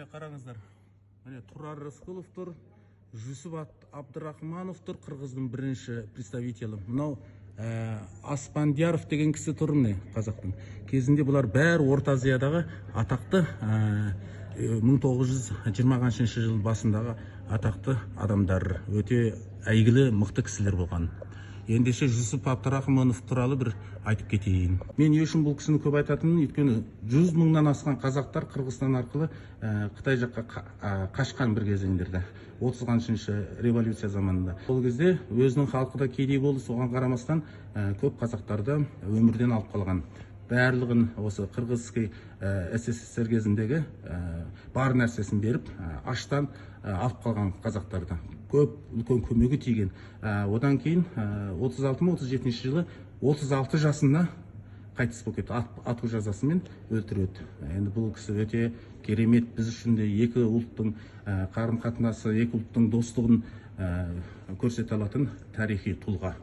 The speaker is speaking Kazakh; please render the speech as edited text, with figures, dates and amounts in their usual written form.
Міне, қараңыздар, міне, Тұрар Рысқұлов тұр, Жүсіп Абдрахманов тұр, қырғыздың бірінші представителі. Мынау Аспандияров деген кісі тұр, міне, қазақтың. Кезінде бұлар бәрі Орта Азиядағы атақты, 1920 жыл басындағы атақты адамдар, өте әйгілі, мықты кісілер болған. Ендеше, Жүсіп Абдрахманов туралы бір айтып кетейін. Мен не үшін бұл кісіні көп айтатыным? Өйткені 100 мыңнан асқан қазақтар Қырғызстан арқылы Қытай жаққа қашқан бір кезеңдерде, 30-қаншыншы революция заманында. Ол кезде өзінің халқы да кедей болды, соған қарамастан көп қазақтарды өмірден алып қалған. Барлығын осы Қырғызский СССР кезіндегі бар нәрсесін беріп, аштан алып қалған қазақтарды, көп үлкен көмегі тиген. Одан кейін 36 ма, 37 жылы 36 жасында қайтыс болып кетті, ату жазасымен өлтіреді. Енді бұл кісі өте керемет біз үшін де, екі ұлттың қарым қатынасы, екі ұлттың достығын көрсете алатын тарихи тұлға.